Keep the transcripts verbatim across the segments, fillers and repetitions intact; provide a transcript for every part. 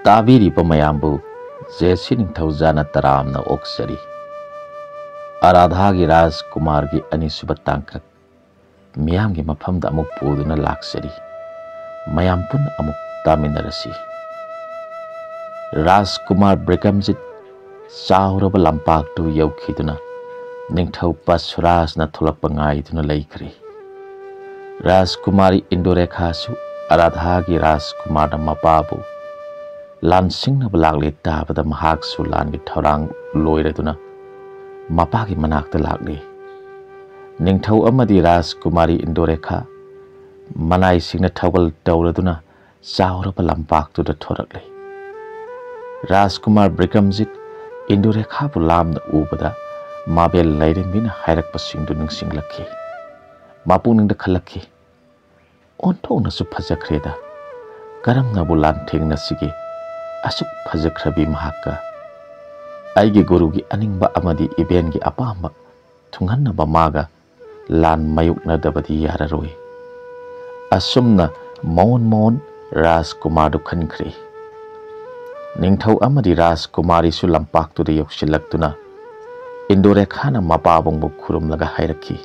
ꯇꯥꯕꯤꯔꯤꯕ ꯃꯌꯥꯝꯕꯨ ꯖꯦ ꯁꯤ ꯅꯤꯡꯊꯧꯖꯥꯅ ꯇꯔꯥꯝꯅ ꯑꯣꯛꯆꯔꯤ꯫ ꯑꯔꯥꯙꯥꯒꯤ ꯔꯥꯖꯀꯨꯃꯥꯔꯒꯤ ꯑꯅꯤꯁꯨꯕ ꯇꯥꯡꯀꯛ ꯃꯤꯌꯥꯝꯒꯤ ꯃꯐꯝꯗ ꯑꯃꯨꯛ ꯄꯨꯗꯨꯅ ꯂꯥꯛꯆꯔꯤ꯫ ꯃꯌꯥꯝ ꯄꯨꯟꯅ ꯑꯃꯨꯛ ꯇꯥꯃꯤꯟꯅꯔꯁꯤ꯫ ꯔꯥꯖꯀꯨꯃꯥꯔ ꯕꯤꯀ꯭ꯔꯝꯖꯤꯠ ꯆꯥꯎꯔꯕ ꯂꯝꯄꯥꯛꯇꯨ ꯌꯧꯈꯤꯗꯨꯅ ꯅꯤꯡꯊꯧ ꯄꯁꯨꯔꯥꯖꯅ ꯊꯣꯛꯂꯛꯄ ꯉꯥꯏꯗꯨꯅ ꯂꯩꯈ꯭ꯔꯦ꯫ ꯔꯥꯖꯀꯨꯃꯥꯔꯤ ꯏꯟꯗꯨꯔꯦꯈꯥꯁꯨ ꯑꯔꯥꯙꯥꯒꯤ ꯔꯥꯖꯀꯨꯃꯥꯔꯅ ꯃꯄꯥꯕꯨ ꯂꯥꯟꯁꯤꯡꯅꯕ ꯂꯥꯛꯂꯦ ꯇꯥꯕꯗ ꯃꯍꯥꯛꯁꯨ ꯂꯥꯟꯒꯤ ꯊꯧꯔꯥꯡ ꯂꯣꯏꯔꯗꯨꯅ ꯃꯄꯥꯒꯤ ꯃꯅꯥꯛꯇ ꯂꯥꯛꯂꯦ꯫ ꯅꯤꯡꯊꯧ ꯑꯃꯗꯤ ꯔꯥꯖꯀꯨꯃꯥꯔꯤ ꯏꯟꯗꯨꯔꯦꯈꯥ ꯃꯅꯥꯏꯁꯤꯡꯅ ꯊꯧꯒꯜ ꯇꯧꯔꯗꯨꯅ ꯆꯥꯎꯔꯕ ꯂꯝꯄꯥꯛꯇꯨꯗ ꯊꯣꯔꯛꯂꯦ꯫ ꯔꯥꯖꯀꯨꯃꯥꯔ ꯕꯤꯀ꯭ꯔꯝꯖꯤꯠ ꯏꯟꯗꯨꯔꯦꯈꯥꯕꯨ ꯂꯥꯞꯅ ꯎꯕꯗ ꯃꯥꯕꯦꯜ ꯂꯥꯏꯔꯦꯝꯕꯤꯅ ꯍꯥꯏꯔꯛꯄꯁꯤꯡꯗꯨ ꯅꯤꯡꯁꯤꯡꯂꯛꯈꯤ꯫ ꯃꯄꯨꯛꯅꯤꯡꯗ ꯈꯜꯂꯛꯈꯤ, "ꯑꯣꯟꯊꯣꯛꯅꯁꯨ ꯐꯖꯈ꯭ꯔꯦꯗ꯫ ꯀꯔꯝꯅꯕꯨ ꯂꯥꯟꯊꯦꯡꯅꯁꯤꯒꯦ? ꯑꯁꯨꯛ ꯐꯖꯈ꯭ꯔꯕꯤ ꯃꯍꯥꯛꯀ꯫ ꯑꯩꯒꯤ ꯒꯨꯔꯨꯒꯤ ꯑꯅꯤꯡꯕ ꯑꯃꯗꯤ ꯏꯕꯦꯟꯒꯤ ꯑꯄꯥꯝꯕ ꯊꯨꯡꯍꯟꯅꯕ ꯃꯥꯒ ꯂꯥꯟ ꯃꯥꯌꯣꯛꯅꯗꯕꯗꯤ ꯌꯥꯔꯔꯣꯏ"꯫ ꯑꯁꯨꯝꯅ ꯃꯣꯟ ꯃꯣꯟ ꯔꯥꯖꯀꯨꯃꯥꯔꯗꯨ ꯈꯟꯈ꯭ꯔꯦ꯫ ꯅꯤꯡꯊꯧ ꯑꯃꯗꯤ ꯔꯥꯖꯀꯨꯃꯥꯔꯤꯁꯨ ꯂꯝꯄꯥꯛꯇꯨꯗ ꯌꯧꯁꯤꯜꯂꯛꯇꯨꯅ ꯏꯟꯗꯨꯔꯦꯈꯥꯅ ꯃꯄꯥꯕꯨꯡꯕꯨ ꯈꯨꯔꯨꯝꯂꯒ ꯍꯥꯏꯔꯛꯈꯤ,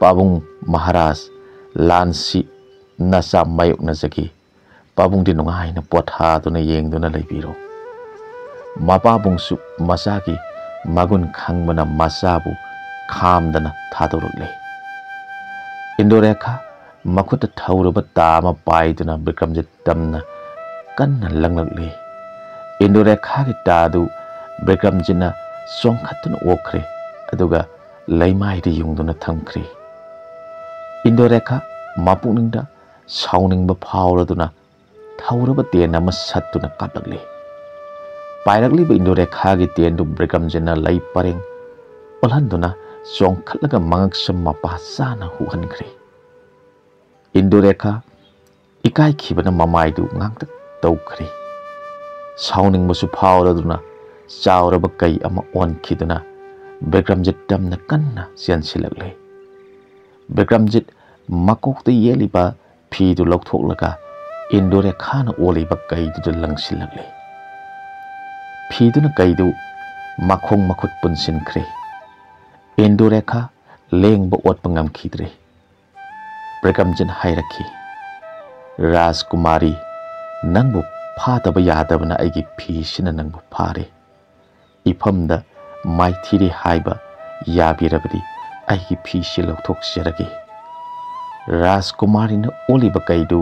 "ꯄꯥꯕꯨꯡ ꯃꯍꯥꯔꯥꯖ, ꯂꯥꯟꯁꯤ ꯅꯆꯥ ꯃꯥꯌꯣꯛꯅꯖꯈꯤ꯫ ꯄꯥꯕꯨꯡꯗꯤ ꯅꯨꯡꯉꯥꯏꯅ ꯄꯣꯊꯥꯗꯨꯅ ꯌꯦꯡꯗꯨꯅ ꯂꯩꯕꯤꯔꯣ"꯫ ꯃꯄꯥꯕꯨꯡꯁꯨ ꯃꯆꯥꯒꯤ ꯃꯒꯨꯟ ꯈꯪꯕꯅ ꯃꯆꯥꯕꯨ ꯈꯥꯝꯗꯅ ꯊꯥꯗꯣꯔꯛꯂꯦ꯫ ꯏꯟꯗꯨꯔꯦꯈꯥ ꯃꯈꯨꯠꯇ ꯊꯧꯔꯕ ꯇꯥ ꯑꯃ ꯄꯥꯏꯗꯨꯅ ꯕꯤꯀ꯭ꯔꯝꯖꯤꯠ ꯇꯝꯅ ꯀꯟꯅ ꯂꯪꯂꯛꯂꯤ꯫ ꯏꯟꯗꯨꯔꯦꯈꯥꯒꯤ ꯇꯥꯗꯨ ꯕꯤꯀ꯭ꯔꯝꯖꯤꯠꯅ ꯆꯣꯡꯈꯠꯇꯨꯅ ꯑꯣꯛꯈ꯭ꯔꯦ, ꯑꯗꯨꯒ ꯂꯩꯃꯥꯏꯗ ꯌꯨꯡꯗꯨꯅ ꯊꯝꯈ꯭ꯔꯦ꯫ ꯏꯟꯗꯨꯔꯦꯈꯥ ꯃꯄꯨꯛꯅꯤꯡꯗ ꯁꯥꯎꯅꯤꯡꯕ ꯐꯥꯎꯔꯗꯨꯅ ꯊꯧꯔꯕ ꯇꯦꯟ ꯑꯃ ꯁꯠꯇꯨꯅ ꯀꯥꯞꯂꯛꯂꯤ꯫ ꯄꯥꯏꯔꯛꯂꯤꯕ ꯏꯟꯗꯨꯔꯦꯈꯥꯒꯤ ꯇꯦꯟꯗꯨ ꯕꯤꯀ꯭ꯔꯝꯖꯤꯠꯅ ꯂꯩ ꯄꯔꯦꯡ ꯑꯣꯜꯍꯟꯗꯨꯅ ꯆꯣꯡꯈꯠꯂꯒ ꯃꯉꯛꯁꯝ ꯃꯄꯥ ꯆꯥꯅ ꯍꯨꯍꯟꯈ꯭ꯔꯦ꯫ ꯏꯟꯗꯨꯔꯦꯈꯥ ꯏꯀꯥꯏꯈꯤꯕꯅ ꯃꯃꯥꯏꯗꯨ ꯉꯥꯡꯇꯛ ꯇꯧꯈ꯭ꯔꯦ꯫ ꯁꯥꯎꯅꯤꯡꯕꯁꯨ ꯐꯥꯎꯔꯗꯨꯅ ꯆꯥꯎꯔꯕ ꯀꯩ ꯑꯃ ꯑꯣꯟꯈꯤꯗꯨꯅ ꯕꯤꯀ꯭ꯔꯝꯖꯤꯠ ꯇꯝꯅ ꯀꯟꯅ ꯆꯦꯟꯁꯤꯜꯂꯛꯂꯦ꯫ ꯕꯤꯀ꯭ꯔꯝꯖꯤꯠ ꯃꯀꯣꯛꯇ ꯌꯦꯠꯂꯤꯕ ꯐꯤꯗꯨ ꯂꯧꯊꯣꯛꯂꯒ ꯏꯟꯗꯨꯔꯦꯈꯥꯅ ꯑꯣꯜꯂꯤꯕ ꯀꯩꯗꯨꯗ ꯂꯪꯁꯤꯜꯂꯛꯂꯦ꯫ ꯐꯤꯗꯨꯅ ꯀꯩꯗꯨ ꯃꯈꯣꯡ ꯃꯈꯨꯠ ꯄꯨꯟꯁꯤꯟꯈ꯭ꯔꯦ꯫ ꯏꯟꯗꯨꯔꯦꯈꯥ ꯂꯦꯡꯕ ꯑꯣꯠꯄ ꯉꯝꯈꯤꯗ꯭ꯔꯦ꯫ ꯕ꯭ꯔꯤꯀꯝꯖꯤꯠ ꯍꯥꯏꯔꯛꯈꯤ, "ꯔꯥꯖꯀꯨꯃꯥꯔꯤ, ꯅꯪꯕꯨ ꯐꯥꯗꯕ ꯌꯥꯗꯕꯅ ꯑꯩꯒꯤ ꯐꯤꯁꯤꯅ ꯅꯪꯕꯨ ꯐꯥꯔꯦ꯫ ꯏꯐꯝꯗ ꯃꯥꯏꯊꯤꯔꯦ ꯍꯥꯏꯕ ꯌꯥꯕꯤꯔꯕꯗꯤ ꯑꯩꯒꯤ ꯐꯤꯁꯤ ꯂꯧꯊꯣꯛꯆꯔꯒꯦ꯫" ꯔꯥꯖꯀꯨꯃꯥꯔꯤꯅ ꯑꯣꯜꯂꯤꯕ ꯀꯩꯗꯨ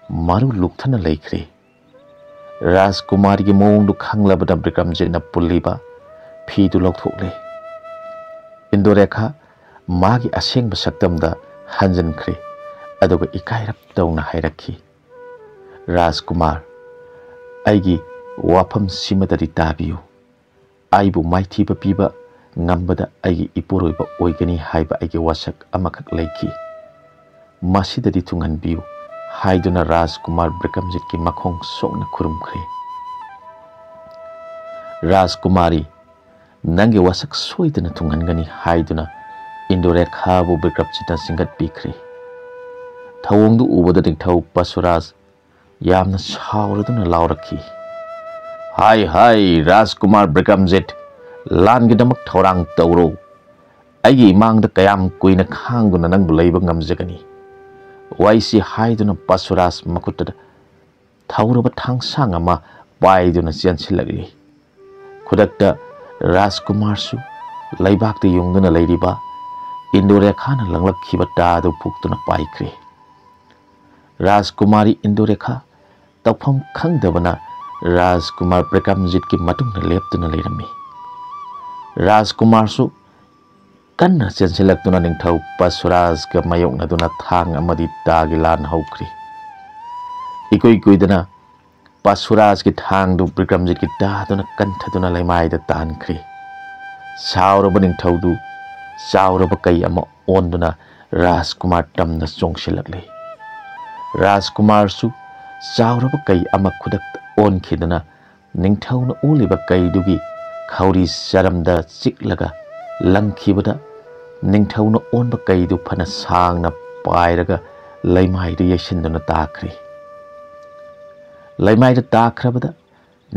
ꯃꯔꯨ ꯂꯨꯛꯊꯅ ꯂꯩꯈ꯭ꯔꯦ꯫ ꯔꯥꯖꯀꯨꯃꯥꯔꯤꯒꯤ ꯃꯑꯣꯡꯗꯨ ꯈꯪꯂꯕꯗ ꯕꯤꯀ꯭ꯔꯝꯖꯤꯠꯅ ꯄꯨꯜꯂꯤꯕ ꯐꯤꯗꯨ ꯂꯧꯊꯣꯛꯂꯦ꯫ ꯏꯟꯗꯨꯔꯦꯈꯥ ꯃꯥꯒꯤ ꯑꯁꯦꯡꯕ ꯁꯛꯇꯝꯗ ꯍꯟꯖꯤꯟꯈ꯭ꯔꯦ, ꯑꯗꯨꯒ ꯏꯀꯥꯏꯔꯞ ꯇꯧꯅ ꯍꯥꯏꯔꯛꯈꯤ, "ꯔꯥꯖꯀꯨꯃꯥꯔ, ꯑꯩꯒꯤ ꯋꯥꯐꯝꯁꯤꯃꯗꯗꯤ ꯇꯥꯕꯤꯌꯨ꯫ ꯑꯩꯕꯨ ꯃꯥꯏꯊꯤꯕ ꯄꯤꯕ ꯉꯝꯕꯗ ꯑꯩꯒꯤ ꯏꯄꯨꯔꯣꯏꯕ ꯑꯣꯏꯒꯅꯤ ꯍꯥꯏꯕ ꯑꯩꯒꯤ ꯋꯥꯁꯛ ꯑꯃꯈꯛ ꯂꯩꯈꯤ꯫ ꯃꯁꯤꯗꯗꯤ ꯊꯨꯡꯍꯟꯕꯤꯌꯨ" ꯍꯥꯏꯗꯨꯅ ꯔꯥꯖꯀꯨꯃꯥꯔ ꯕꯤꯀ꯭ꯔꯝꯖꯤꯠꯀꯤ ꯃꯈꯣꯡ ꯁꯣꯛꯅ ꯈꯨꯔꯨꯝꯈ꯭ꯔꯦ꯫ "ꯔꯥꯖꯀꯨꯃꯥꯔꯤ, ꯅꯪꯒꯤ ꯋꯥꯁꯛ ꯁꯣꯏꯗꯅ ꯊꯨꯡꯍꯟꯒꯅꯤ" ꯍꯥꯏꯗꯨꯅ ꯏꯟꯗꯨꯔꯦꯈꯥꯕꯨ ꯕꯤꯀ꯭ꯔꯝꯖꯤꯠꯅ ꯆꯤꯡꯈꯠꯄꯤꯈ꯭ꯔꯦ꯫ ꯊꯧꯑꯣꯡꯗꯨ ꯎꯕꯗ ꯅꯤꯡꯊꯧ ꯄꯁꯨꯔꯥꯖ ꯌꯥꯝꯅ ꯁꯥꯎꯔꯗꯨꯅ ꯂꯥꯎꯔꯛꯈꯤ, "ꯍꯥꯏ ꯍꯥꯏ, ꯔꯥꯖꯀꯨꯃꯥꯔ ꯕꯤꯀ꯭ꯔꯝꯖꯤꯠ, ꯂꯥꯟꯒꯤꯗꯃꯛ ꯊꯧꯔꯥꯡ ꯇꯧꯔꯣ꯫ ꯑꯩꯒꯤ ꯏꯃꯥꯡꯗ ꯀꯌꯥꯝ ꯀꯨꯏꯅ ꯈꯥꯡꯗꯨꯅ ꯅꯪꯕꯨ ꯂꯩꯕ ꯉꯝꯖꯒꯅꯤ?" ꯋꯥꯏꯁꯤ ꯍꯥꯏꯗꯨꯅ ꯄꯁꯨꯔꯥꯖ ꯃꯈꯨꯠꯇ ꯊꯧꯔꯕ ꯊꯥꯡꯁꯥꯡ ꯑꯃ ꯄꯥꯏꯗꯨꯅ ꯆꯦꯟꯁꯤꯜꯂꯛꯂꯤ꯫ ꯈꯨꯗꯛꯇ ꯔꯥꯖꯀꯨꯃꯥꯔꯁꯨ ꯂꯩꯕꯥꯛꯇ ꯌꯨꯡꯗꯨꯅ ꯂꯩꯔꯤꯕ ꯏꯟꯗꯨꯔꯦꯈꯥꯅ ꯂꯪꯂꯛꯈꯤꯕ ꯇꯥꯗꯨ ꯐꯨꯛꯇꯨꯅ ꯄꯥꯏꯈ꯭ꯔꯦ꯫ ꯔꯥꯖꯀꯨꯃꯥꯔꯤ ꯏꯟꯗꯨꯔꯦꯈꯥ ꯇꯧꯐꯝ ꯈꯪꯗꯕꯅ ꯔꯥꯖꯀꯨꯃꯥꯔ ꯕꯤꯀ꯭ꯔꯝꯖꯤꯠꯀꯤ ꯃꯇꯨꯡꯗ ꯂꯦꯞꯇꯨꯅ ꯂꯩꯔꯝꯃꯤ꯫ ꯔꯥꯖꯀꯨꯃꯥꯔꯁꯨ ꯀꯟꯅ ꯆꯦꯟꯁꯤꯜꯂꯛꯇꯨꯅ ꯅꯤꯡꯊꯧ ꯄꯁꯨꯔꯥꯖꯒ ꯃꯥꯌꯣꯛꯅꯗꯨꯅ ꯊꯥꯡ ꯑꯃꯗꯤ ꯇꯥꯒꯤ ꯂꯥꯟ ꯍꯧꯈ꯭ꯔꯤ꯫ ꯏꯀꯨꯏ ꯀꯨꯏꯗꯅ ꯄꯁꯨꯔꯥꯖꯀꯤ ꯊꯥꯡꯗꯨ ꯕꯤꯀ꯭ꯔꯝꯖꯤꯠꯀꯤ ꯇꯥꯗꯨꯅ ꯀꯟꯊꯗꯨꯅ ꯂꯩꯃꯥꯏꯗ ꯇꯥꯟꯈ꯭ꯔꯤ꯫ ꯁꯥꯎꯔꯕ ꯅꯤꯡꯊꯧꯗꯨ ꯆꯥꯎꯔꯕ ꯀꯩ ꯑꯃ ꯑꯣꯟꯗꯨꯅ ꯔꯥꯖꯀꯨꯃꯥꯔ ꯇꯝꯅ ꯆꯣꯡꯁꯤꯜꯂꯛꯂꯤ꯫ ꯔꯥꯖꯀꯨꯃꯥꯔꯁꯨ ꯆꯥꯎꯔꯕ ꯀꯩ ꯑꯃ ꯈꯨꯗꯛꯇ ꯑꯣꯟꯈꯤꯗꯨꯅ ꯅꯤꯡꯊꯧꯅ ꯑꯣꯜꯂꯤꯕ ꯀꯩꯗꯨꯒꯤ ꯈꯧꯔꯤ ꯆꯔꯝꯗ ꯆꯤꯛꯂꯒ ꯂꯪꯈꯤꯕꯗ ꯅꯤꯡꯊꯧꯅ ꯑꯣꯟꯕ ꯀꯩꯗꯨ ꯐꯅ ꯁꯥꯡꯅ ꯄꯥꯏꯔꯒ ꯂꯩꯃꯥꯏꯗ ꯌꯩꯁꯤꯟꯗꯨꯅ ꯇꯥꯈ꯭ꯔꯦ꯫ ꯂꯩꯃꯥꯏꯗ ꯇꯥꯈ꯭ꯔꯕꯗ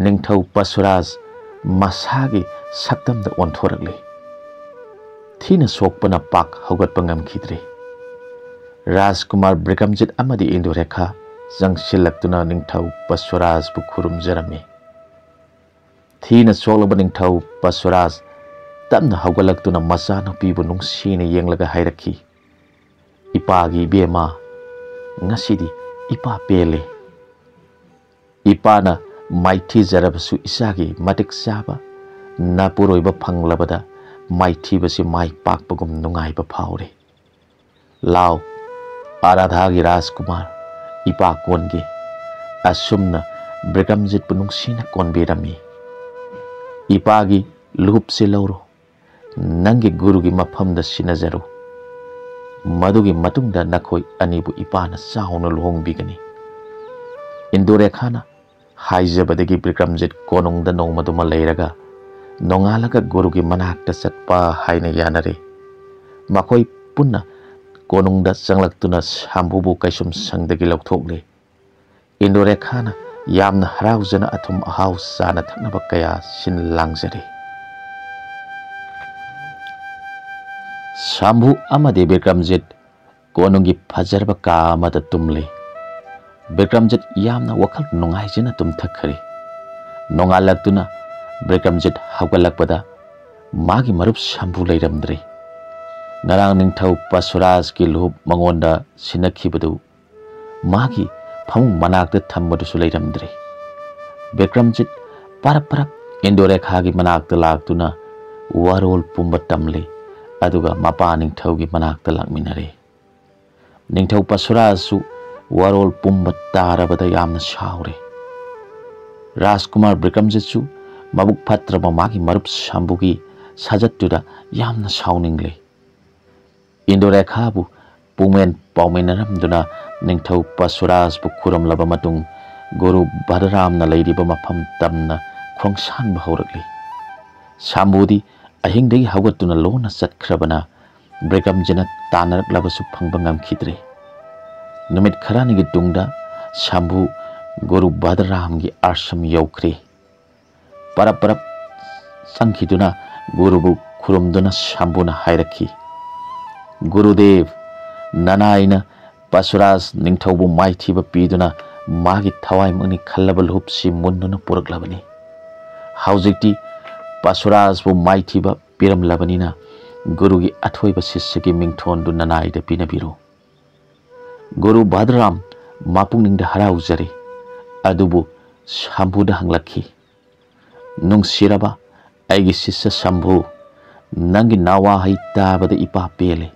ꯅꯤꯡꯊꯧ ꯄꯁꯨꯔꯥꯖ ꯃꯁꯥꯒꯤ ꯁꯛꯇꯝꯗ ꯑꯣꯟꯊꯣꯔꯛꯂꯤ꯫ ꯊꯤꯅ ꯁꯣꯛꯄꯅ ꯄꯥꯛ ꯍꯧꯒꯠꯄ ꯉꯝꯈꯤꯗ꯭ꯔꯦ꯫ ꯔꯥꯖꯀꯨꯃꯥꯔ ꯕ꯭ꯔꯤꯀꯝꯖꯤꯠ ꯑꯃꯗꯤ ꯏꯟꯗꯨꯔꯦꯈꯥ ꯆꯪꯁꯤꯜꯂꯛꯇꯨꯅ ꯅꯤꯡꯊꯧ ꯄꯁꯨꯔꯥꯖꯕꯨ ꯈꯨꯔꯨꯝꯖꯔꯝꯃꯤ꯫ ꯊꯤꯅ ꯁꯣꯛꯂꯕ ꯅꯤꯡꯊꯧ ꯄꯁꯨꯔꯥꯖ ꯇꯞꯅ ꯍꯧꯒꯠꯂꯛꯇꯨꯅ ꯃꯆꯥꯅꯨꯄꯤꯕꯨ ꯅꯨꯡꯁꯤꯅ ꯌꯦꯡꯂꯒ ꯍꯥꯏꯔꯛꯈꯤ, "ꯏꯄꯥꯒꯤ ꯏꯕꯦꯝꯃ, ꯉꯁꯤꯗꯤ ꯏꯄꯥ ꯄꯦꯜꯂꯦ꯫ ꯏꯄꯥꯅ ꯃꯥꯏꯊꯤꯖꯔꯕꯁꯨ ꯏꯆꯥꯒꯤ ꯃꯇꯤꯛ ꯆꯥꯕ ꯅꯄꯨꯔꯣꯏꯕ ꯐꯪꯂꯕꯗ ꯃꯥꯏꯊꯤꯕꯁꯤ ꯃꯥꯏ ꯄꯥꯛꯄꯒꯨꯝ ꯅꯨꯡꯉꯥꯏꯕ ꯐꯥꯎꯔꯦ꯫ ꯂꯥꯎ, ꯑꯔꯥꯙꯥꯒꯤ ꯔꯥꯖꯀꯨꯃꯥꯔ, ꯏꯄꯥ ꯀꯣꯟꯒꯦ꯫" ꯑꯁꯨꯝꯅ ꯕ꯭ꯔꯤꯀꯝꯖꯤꯠꯄꯨ ꯅꯨꯡꯁꯤꯅ ꯀꯣꯟꯕꯤꯔꯝꯃꯤ꯫ "ꯏꯄꯥꯒꯤ ꯂꯨꯍꯨꯞꯁꯤ ꯂꯧꯔꯣ, ꯅꯪꯒꯤ ꯒꯨꯔꯨꯒꯤ ꯃꯐꯝꯗ ꯁꯤꯟꯅꯖꯔꯨ꯫ ꯃꯗꯨꯒꯤ ꯃꯇꯨꯡꯗ ꯅꯈꯣꯏ ꯑꯅꯤꯕꯨ ꯏꯄꯥꯅ ꯆꯥꯎꯅ ꯂꯨꯍꯣꯡꯕꯤꯒꯅꯤ꯫" ꯏꯟꯗꯨꯔꯦꯈꯥꯅ ꯍꯥꯏꯖꯕꯗꯒꯤ ꯕꯤꯀ꯭ꯔꯝꯖꯤꯠ ꯀꯣꯅꯨꯡꯗ ꯅꯣꯡꯃꯗꯨꯃ ꯂꯩꯔꯒ ꯅꯣꯡꯉꯥꯜꯂꯒ ꯒꯨꯔꯨꯒꯤ ꯃꯅꯥꯛꯇ ꯆꯠꯄ ꯍꯥꯏꯅ ꯌꯥꯅꯔꯦ꯫ ꯃꯈꯣꯏ ꯄꯨꯟꯅ ꯀꯣꯅꯨꯡꯗ ꯆꯪꯂꯛꯇꯨꯅ ꯁꯥꯝꯕꯨꯕꯨ ꯀꯩꯁꯨꯝ ꯁꯪꯗꯒꯤ ꯂꯧꯊꯣꯛꯂꯦ꯫ ꯏꯟꯗꯨꯔꯦꯈꯥꯅ ꯌꯥꯝꯅ ꯍꯔꯥꯎꯖꯅ ꯑꯊꯨꯝ ꯑꯍꯥꯎ ꯆꯥꯅ ꯊꯛꯅꯕ ꯀꯌꯥ ꯁꯤꯟ ꯂꯥꯡꯖꯔꯦ꯫ ꯁꯥꯝꯕꯨ ꯑꯃꯗꯤ ꯕꯤꯀ꯭ꯔꯝꯖꯤꯠ ꯀꯣꯅꯨꯡꯒꯤ ꯐꯖꯔꯕ ꯀꯥ ꯑꯃꯗ ꯇꯨꯝꯂꯤ꯫ ꯕꯤꯀ꯭ꯔꯝꯖꯤꯠ ꯌꯥꯝꯅ ꯋꯥꯈꯜ ꯅꯨꯡꯉꯥꯏꯖꯅ ꯇꯨꯝꯊꯈ꯭ꯔꯦ꯫ ꯅꯣꯡꯉꯥꯜꯂꯛꯇꯨꯅ ꯕꯤꯀ꯭ꯔꯝꯖꯤꯠ ꯍꯧꯒꯠꯂꯛꯄꯗ ꯃꯥꯒꯤ ꯃꯔꯨꯞ ꯁꯥꯝꯕꯨ ꯂꯩꯔꯝꯗ꯭ꯔꯦ꯫ ꯉꯔꯥꯡ ꯅꯤꯡꯊꯧ ꯄꯁꯨꯔꯥꯖꯀꯤ ꯂꯨꯍꯨꯞ ꯃꯉꯣꯟꯗ ꯁꯤꯟꯅꯈꯤꯕꯗꯨ ꯃꯥꯒꯤ ꯐꯃꯨꯡ ꯃꯅꯥꯛꯇ ꯊꯝꯕꯗꯨꯁꯨ ꯂꯩꯔꯝꯗ꯭ꯔꯦ꯫ ꯕꯤꯀ꯭ꯔꯝꯖꯤꯠ ꯄꯔꯞ ꯄꯔꯞ ꯏꯟꯗꯣꯔꯦꯈꯥꯒꯤ ꯃꯅꯥꯛꯇ ꯂꯥꯛꯇꯨꯅ ꯋꯥꯔꯣꯜ ꯄꯨꯝꯕ ꯇꯝꯂꯦ꯫ ꯑꯗꯨꯒ ꯃꯄꯥ ꯅꯤꯡꯊꯧꯒꯤ ꯃꯅꯥꯛꯇ ꯂꯥꯛꯃꯤꯟꯅꯔꯦ꯫ ꯅꯤꯡꯊꯧ ꯄꯁꯨꯔꯥꯖꯁꯨ ꯋꯥꯔꯣꯜ ꯄꯨꯝꯕ ꯇꯥꯔꯕꯗ ꯌꯥꯝꯅ ꯁꯥꯎꯔꯦ꯫ ꯔꯥꯖꯀꯨꯃꯥꯔ ꯕꯤꯀ꯭ꯔꯝꯖꯤꯠꯁꯨ ꯃꯕꯨꯛ ꯐꯠꯇ꯭ꯔꯕ ꯃꯥꯒꯤ ꯃꯔꯨꯞ ꯁꯥꯝꯕꯨꯒꯤ ꯁꯥꯖꯠꯇꯨꯗ ꯌꯥꯝꯅ ꯁꯥꯎꯅꯤꯡꯂꯦ꯫ ꯏꯟꯗꯣꯔꯦꯈꯥꯕꯨ ꯄꯨꯡꯃꯦꯟ ꯄꯥꯎꯃꯤꯟꯅꯔꯝꯗꯨꯅ ꯅꯤꯡꯊꯧ ꯄꯁꯨꯔꯥꯖꯕꯨ ꯈꯨꯔꯨꯝꯂꯕ ꯃꯇꯨꯡ ꯒꯨꯔꯨ ꯕꯂꯔꯥꯝꯅ ꯂꯩꯔꯤꯕ ꯃꯐꯝ ꯇꯝꯅ ꯈꯣꯡꯁꯥꯟꯕ ꯍꯧꯔꯛꯂꯤ꯫ ꯁꯥꯝꯕꯨꯗꯤ ꯑꯍꯤꯡꯗꯒꯤ ꯍꯧꯒꯠꯇꯨꯅ ꯂꯣꯟꯅ ꯆꯠꯈ꯭ꯔꯕꯅ ꯕꯤꯀ꯭ꯔꯝꯖꯤꯠꯅ ꯇꯥꯟꯅꯔꯛꯂꯕꯁꯨ ꯐꯪꯕ ꯉꯝꯈꯤꯗ꯭ꯔꯦ꯫ ꯅꯨꯃꯤꯠ ꯈꯔꯅꯤꯒꯤ ꯇꯨꯡꯗ ꯁꯥꯝꯕꯨ ꯒꯨꯔꯨ ꯕꯗ꯭ꯔꯥꯝꯒꯤ ꯑꯥꯁ꯭ꯔꯝ ꯌꯧꯈ꯭ꯔꯦ꯫ ꯄꯔꯞ ꯄꯔꯞ ꯆꯪꯈꯤꯗꯨꯅ ꯒꯨꯔꯨꯕꯨ ꯈꯨꯔꯨꯝꯗꯨꯅ ꯁꯝꯕꯨꯅ ꯍꯥꯏꯔꯛꯈꯤ, "ꯒꯨꯔꯨꯗꯦꯕ, ꯅꯅꯥꯏꯅ ꯄꯁꯨꯔꯥꯖ ꯅꯤꯡꯊꯧꯕꯨ ꯃꯥꯏꯊꯤꯕ ꯄꯤꯗꯨꯅ ꯃꯥꯒꯤ ꯊꯋꯥꯏꯃꯛꯅꯤ ꯈꯜꯂꯕ ꯂꯨꯞꯁꯤ ꯃꯨꯟꯗꯨꯅ ꯄꯨꯔꯛꯂꯕꯅꯤ꯫ ꯍꯧꯖꯤꯛꯇꯤ ꯄꯁꯨꯔꯥꯖꯕꯨ ꯃꯥꯏꯊꯤꯕ ꯄꯤꯔꯝꯂꯕꯅꯤꯅ ꯒꯨꯔꯨꯒꯤ ꯑꯊꯣꯏꯕ ꯁꯤꯁ꯭ꯌꯒꯤ ꯃꯤꯡꯊꯣꯟꯗꯨ ꯅꯅꯥꯏꯗ ꯄꯤꯅꯕꯤꯔꯣ꯫" ꯒꯨꯔꯨ ꯕꯗ꯭ꯔꯥꯝ ꯃꯄꯨꯛꯅꯤꯡꯗ ꯍꯔꯥꯎꯖꯔꯦ꯫ ꯑꯗꯨꯕꯨ ꯁꯝꯕꯨꯗ ꯍꯪꯂꯛꯈꯤ, "ꯅꯨꯡꯁꯤꯔꯕ ꯑꯩꯒꯤ ꯁꯤꯁ꯭ꯌ ꯁꯝꯕꯨ, ꯅꯪꯒꯤ ꯅꯋꯥꯍꯩ ꯇꯥꯕꯗ ꯏꯄꯥ ꯄꯦꯜꯂꯦ꯫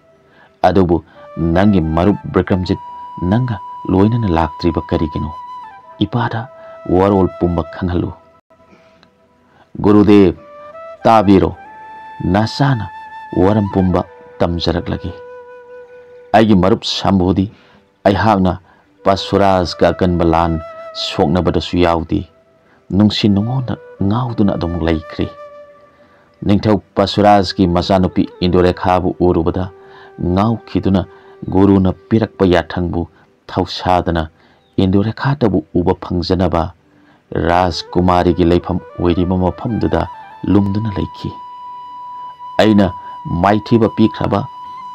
ꯑꯗꯨꯕꯨ ꯅꯪꯒꯤ ꯃꯔꯨꯞ ꯕꯤꯀ꯭ꯔꯝꯖꯤꯠ ꯅꯪꯒ ꯂꯣꯏꯅꯅ ꯂꯥꯛꯇ꯭ꯔꯤꯕ ꯀꯔꯤꯒꯤꯅꯣ? ꯏꯄꯥꯗ ꯋꯥꯔꯣꯜ ꯄꯨꯝꯕ ꯈꯪꯍꯜꯂꯨ꯫" "ꯒꯨꯔꯨꯗꯦꯕ, ꯇꯥꯕꯤꯔꯣ, ꯅꯆꯥꯅ ꯋꯥꯔꯝ ꯄꯨꯝꯕ ꯇꯝꯖꯔꯛꯂꯒꯦ꯫ ꯑꯩꯒꯤ ꯃꯔꯨꯞ ꯁꯝꯕꯨꯗꯤ ꯑꯩꯍꯥꯛꯅ ꯄꯁꯨꯔꯥꯖꯒ ꯑꯀꯟꯕ ꯂꯥꯟ ꯁꯣꯛꯅꯕꯗꯁꯨ ꯌꯥꯎꯗꯦ꯫ ꯅꯨꯡꯁꯤ ꯅꯨꯡꯉꯣꯟꯗ ꯉꯥꯎꯗꯨꯅ ꯑꯗꯨꯝ ꯂꯩꯈ꯭ꯔꯦ꯫ ꯅꯤꯡꯊꯧ ꯄꯁꯨꯔꯥꯖꯒꯤ ꯃꯆꯥꯅꯨꯄꯤ ꯏꯟꯗꯨꯔꯦꯈꯥꯕꯨ ꯎꯔꯨꯕꯗ ꯉꯥꯎꯈꯤꯗꯨꯅ ꯒꯨꯔꯨꯅ ꯄꯤꯔꯛꯄ ꯌꯥꯊꯪꯕꯨ ꯊꯧꯁꯥꯗꯅ ꯏꯟꯗꯨꯔꯦꯈꯥꯇꯕꯨ ꯎꯕ ꯐꯪꯖꯅꯕ ꯔꯥꯖꯀꯨꯃꯥꯔꯤꯒꯤ ꯂꯩꯐꯝ ꯑꯣꯏꯔꯤꯕ ꯃꯐꯝꯗꯨꯗ ꯂꯨꯝꯗꯨꯅ ꯂꯩꯈꯤ꯫ ꯑꯩꯅ ꯃꯥꯏꯊꯤꯕ ꯄꯤꯈ꯭ꯔꯕ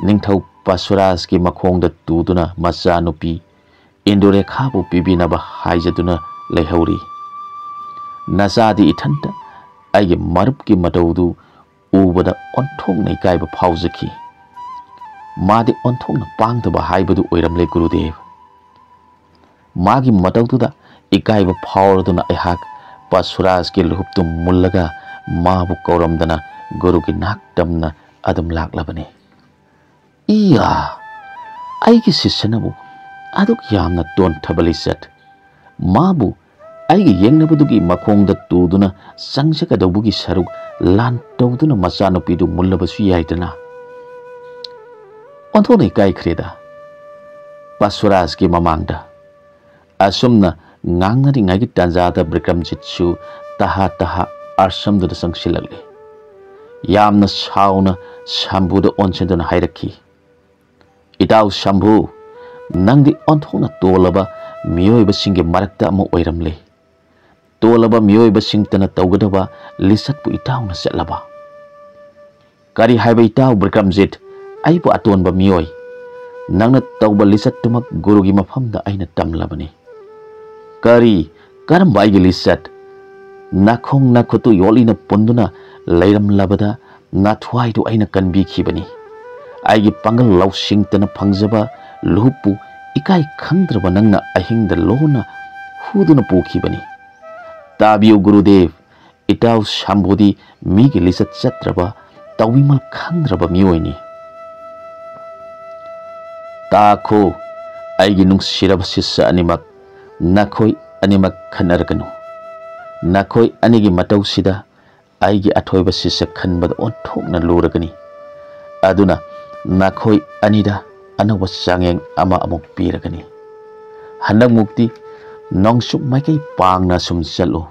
ꯅꯤꯡꯊꯧ ꯄꯁꯨꯔꯥꯖꯀꯤ ꯃꯈꯣꯡꯗ ꯇꯨꯗꯨꯅ ꯃꯆꯥꯅꯨꯄꯤ ꯏꯟꯗꯨꯔꯦꯈꯥꯕꯨ ꯄꯤꯕꯤꯅꯕ ꯍꯥꯏꯖꯗꯨꯅ ꯂꯩꯍꯧꯔꯤ꯫ ꯅꯆꯥꯗꯤ ꯏꯊꯟꯇ ꯑꯩꯒꯤ ꯃꯔꯨꯞꯀꯤ ꯃꯇꯧꯗꯨ ꯎꯕꯗ ꯑꯣꯟꯊꯣꯛꯅ ꯏꯀꯥꯏꯕ ꯐꯥꯎꯖꯈꯤ꯫ ꯃꯥꯗꯤ ꯑꯣꯟꯊꯣꯛꯅ ꯄꯥꯡꯗꯕ ꯍꯥꯏꯕꯗꯨ ꯑꯣꯏꯔꯝꯂꯦ ꯒꯨꯔꯨꯗꯦꯕ꯫ ꯃꯥꯒꯤ ꯃꯇꯧꯗꯨꯗ ꯏꯀꯥꯏꯕ ꯐꯥꯎꯔꯗꯨꯅ ꯑꯩꯍꯥꯛ ꯄꯁꯨꯔꯥꯖꯀꯤ ꯂꯨꯍꯨꯞꯇꯨ ꯃꯨꯜꯂꯒ ꯃꯥꯕꯨ ꯀꯧꯔꯝꯗꯅ ꯒꯨꯔꯨꯒꯤ ꯅꯥꯛꯇꯝꯅ ꯑꯗꯨꯝ ꯂꯥꯛꯂꯕꯅꯤ꯫ ꯏꯌꯥ! ꯑꯩꯒꯤ ꯁꯤꯁ꯭ꯌꯅꯕꯨ ꯑꯗꯨꯛ ꯌꯥꯝꯅ ꯇꯣꯟꯊꯕ ꯂꯤꯆꯠ! ꯃꯥꯕꯨ ꯑꯩꯒ ꯌꯦꯡꯅꯕꯗꯨꯒꯤ ꯃꯈꯣꯡꯗ ꯇꯨꯗꯨꯅ ꯆꯪꯖꯒꯗꯧꯕꯒꯤ ꯁꯔꯨꯛ ꯂꯥꯟ ꯇꯧꯗꯨꯅ ꯃꯆꯥꯅꯨꯄꯤꯗꯨ ꯃꯨꯜꯂꯕꯁꯨ ꯌꯥꯏꯗꯅ꯫ ꯑꯣꯟꯊꯣꯛꯅ ꯏꯀꯥꯏꯈ꯭ꯔꯦꯗ ꯄꯁꯨꯔꯥꯖꯀꯤ ꯃꯃꯥꯡꯗ꯫ ꯑꯁꯨꯝꯅ ꯉꯥꯡꯅꯔꯤꯉꯩꯒꯤ ꯇꯥꯟꯖꯥꯗ ꯕꯤꯀ꯭ꯔꯝꯖꯤꯠꯁꯨ ꯇꯍꯥ ꯇꯍꯥ ꯑꯥꯁ꯭ꯔꯝꯗꯨꯗ ꯆꯪꯁꯤꯜꯂꯛꯂꯦ꯫ ꯌꯥꯝꯅ ꯁꯥꯎꯅ ꯁꯝꯕꯨꯗ ꯑꯣꯟꯁꯤꯟꯗꯨꯅ ꯍꯥꯏꯔꯛꯈꯤ, "ꯏꯇꯥꯎ ꯁꯝꯕꯨ, ꯅꯪꯗꯤ ꯑꯣꯟꯊꯣꯛꯅ ꯇꯣꯜꯂꯕ ꯃꯤꯑꯣꯏꯕꯁꯤꯡꯒꯤ ꯃꯔꯛꯇ ꯑꯃ ꯑꯣꯏꯔꯝꯂꯦ꯫ ꯇꯣꯜꯂꯕ ꯃꯤꯑꯣꯏꯕꯁꯤꯡꯇꯅ ꯇꯧꯒꯗꯕ ꯂꯤꯆꯠꯄꯨ ꯏꯇꯥꯎꯅ ꯆꯠꯂꯕ? ꯀꯔꯤ ꯍꯥꯏꯕ ꯏꯇꯥꯎ ꯕꯤꯀ꯭ꯔꯝꯖꯤꯠ? ꯑꯩꯕꯨ ꯑꯇꯣꯟꯕ ꯃꯤꯑꯣꯏ, ꯅꯪꯅ ꯇꯧꯕ ꯂꯤꯆꯠꯇꯨꯃꯛ ꯒꯨꯔꯨꯒꯤ ꯃꯐꯝꯗ ꯑꯩꯅ ꯇꯝꯂꯕꯅꯤ꯫ ꯀꯔꯤ? ꯀꯔꯝꯕ ꯑꯩꯒꯤ ꯂꯤꯆꯠ? ꯅꯥꯈꯣꯡ ꯅꯥꯈꯨꯠꯇꯨ ꯌꯣꯠꯂꯤꯅ ꯄꯨꯟꯗꯨꯅ ꯂꯩꯔꯝꯂꯕꯗ ꯅꯥꯊ꯭ꯋꯥꯏꯗꯨ ꯑꯩꯅ ꯀꯟꯕꯤꯈꯤꯕꯅꯤ꯫ ꯑꯩꯒꯤ ꯄꯥꯡꯒꯜ ꯂꯧꯁꯤꯡꯇꯅ ꯐꯪꯖꯕ ꯂꯨꯍꯨꯞꯄꯨ ꯏꯀꯥꯏ ꯈꯪꯗ꯭ꯔꯕ ꯅꯪꯅ ꯑꯍꯤꯡꯗ ꯂꯣꯟꯅ ꯍꯨꯗꯨꯅ ꯄꯨꯈꯤꯕꯅꯤ꯫ ꯇꯥꯕꯤꯌꯨ ꯒꯨꯔꯨꯗꯦꯕ, ꯏꯇꯥꯎ ꯁꯝꯕꯨꯗꯤ ꯃꯤꯒꯤ ꯂꯤꯆꯠ ꯆꯠꯇ꯭ꯔꯕ, ꯇꯧꯕꯤꯃꯜ ꯈꯪꯗ꯭ꯔꯕ ꯃꯤꯑꯣꯏꯅꯤ꯫ ꯇꯥꯈꯣ, ꯑꯩꯒꯤ ꯅꯨꯡꯁꯤꯔꯕ ꯁꯤꯁ꯭ꯌ ꯑꯅꯤꯃꯛ, ꯅꯈꯣꯏ ꯑꯅꯤꯃꯛ ꯈꯠꯅꯔꯒꯅꯨ꯫ ꯅꯈꯣꯏ ꯑꯅꯤꯒꯤ ꯃꯇꯧꯁꯤꯗ ꯑꯩꯒꯤ ꯑꯊꯣꯏꯕ ꯁꯤꯁ꯭ꯌ ꯈꯟꯕꯗ ꯑꯣꯟꯊꯣꯛꯅ ꯂꯨꯔꯒꯅꯤ꯫ ꯑꯗꯨꯅ ꯅꯈꯣꯏ ꯑꯅꯤꯗ ꯑꯅꯧꯕ ꯆꯥꯡꯌꯦꯡ ꯑꯃ ꯑꯃꯨꯛ ꯄꯤꯔꯒꯅꯤ꯫ ꯍꯟꯗꯛꯃꯨꯛꯇꯤ ꯅꯣꯡꯆꯨꯞ ꯃꯥꯏꯀꯩ ꯄꯥꯡꯅ ꯁꯨꯝ ꯆꯠꯂꯨ꯫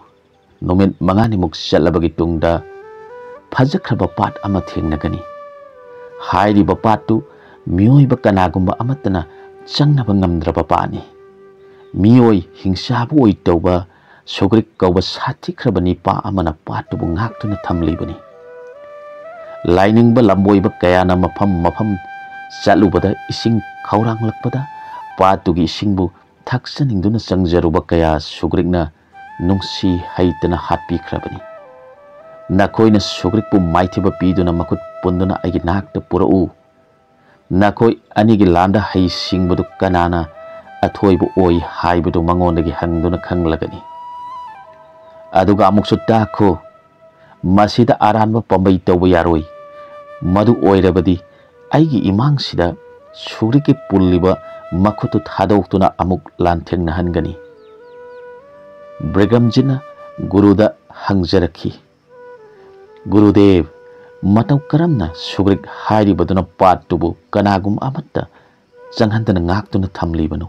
ꯅꯨꯃꯤꯠ ꯃꯉꯥꯅꯤꯃꯨꯛ ꯆꯠꯂꯕꯒꯤ ꯇꯨꯡꯗ ꯐꯖꯈ꯭ꯔꯕ ꯄꯥꯠ ꯑꯃ ꯊꯦꯡꯅꯒꯅꯤ꯫ ꯍꯥꯏꯔꯤꯕ ꯄꯥꯠꯇꯨ ꯃꯤꯑꯣꯏꯕ ꯀꯅꯥꯒꯨꯝꯕ ꯑꯃꯠꯇꯅ ꯆꯪꯅꯕ ꯉꯝꯗ꯭ꯔꯕ ꯄꯥꯠꯅꯤ꯫ ꯃꯤꯑꯣꯏ ꯍꯤꯡꯁꯥꯕ ꯑꯣꯏ ꯇꯧꯕ ꯁꯨꯒ꯭ꯔꯤꯛ ꯀꯧꯕ ꯁꯥꯊꯤꯈ꯭ꯔꯕ ꯅꯤꯄꯥ ꯑꯃꯅ ꯄꯥꯠꯇꯨꯕꯨ ꯉꯥꯛꯇꯨꯅ ꯊꯝꯂꯤꯕꯅꯤ꯫ ꯂꯥꯏꯅꯤꯡꯕ ꯂꯝꯕꯣꯏꯕ ꯀꯌꯥꯅ ꯃꯐꯝ ꯃꯐꯝ ꯆꯠꯂꯨꯕꯗ ꯏꯁꯤꯡ ꯈꯧꯔꯥꯡꯂꯛꯄꯗ ꯄꯥꯠꯇꯨꯒꯤ ꯏꯁꯤꯡꯕꯨ ꯊꯛꯆꯅꯤꯡꯗꯨꯅ ꯆꯪꯖꯔꯨꯕ ꯀꯌꯥ ꯁꯨꯒ꯭ꯔꯤꯛꯅ ꯅꯨꯡꯁꯤ ꯍꯩꯇꯅ ꯍꯥꯠꯄꯤꯈ꯭ꯔꯕꯅꯤ꯫ ꯅꯈꯣꯏꯅ ꯁꯨꯒ꯭ꯔꯤꯛꯄꯨ ꯃꯥꯏꯊꯤꯕ ꯄꯤꯗꯨꯅ ꯃꯈꯨꯠ ꯄꯨꯟꯗꯨꯅ ꯑꯩꯒꯤ ꯅꯥꯛꯇ ꯄꯨꯔꯛꯎ꯫ ꯅꯈꯣꯏ ꯑꯅꯤꯒꯤ ꯂꯥꯟꯗ ꯍꯩꯁꯤꯡꯕꯗꯨ ꯀꯅꯥꯅ ꯑꯊꯣꯏꯕ ꯑꯣꯏ ꯍꯥꯏꯕꯗꯨ ꯃꯉꯣꯟꯗꯒꯤ ꯍꯪꯗꯨꯅ ꯈꯪꯂꯒꯅꯤ꯫ ꯑꯗꯨꯒ ꯑꯃꯨꯛꯁꯨ ꯇꯥꯈꯣ, ꯃꯁꯤꯗ ꯑꯔꯥꯟꯕ ꯄꯥꯝꯕꯩ ꯇꯧꯕ ꯌꯥꯔꯣꯏ꯫ ꯃꯗꯨ ꯑꯣꯏꯔꯕꯗꯤ ꯑꯩꯒꯤ ꯏꯃꯥꯡꯁꯤꯗ ꯁꯨꯒ꯭ꯔꯤꯛꯀꯤ ꯄꯨꯜꯂꯤꯕ ꯃꯈꯨꯠꯇꯨ ꯊꯥꯗꯣꯛꯇꯨꯅ ꯑꯃꯨꯛ ꯂꯥꯟꯊꯦꯡꯅꯍꯟꯒꯅꯤ꯫ ꯕ꯭ꯔꯤꯒ꯭ꯔꯝꯖꯤꯠꯅ ꯒꯨꯔꯨꯗ ꯍꯪꯖꯔꯛꯈꯤ, "ꯒꯨꯔꯨꯗꯦꯕ, ꯃꯇꯧ ꯀꯔꯝꯅ ꯁꯨꯒ꯭ꯔꯤꯛ ꯍꯥꯏꯔꯤꯕꯗꯨꯅ ꯄꯥꯠꯇꯨꯕꯨ ꯀꯅꯥꯒꯨꯝꯕ ꯑꯃꯠꯇ ꯆꯪꯍꯟꯗꯅ ꯉꯥꯛꯇꯨꯅ ꯊꯝꯂꯤꯕꯅꯣ?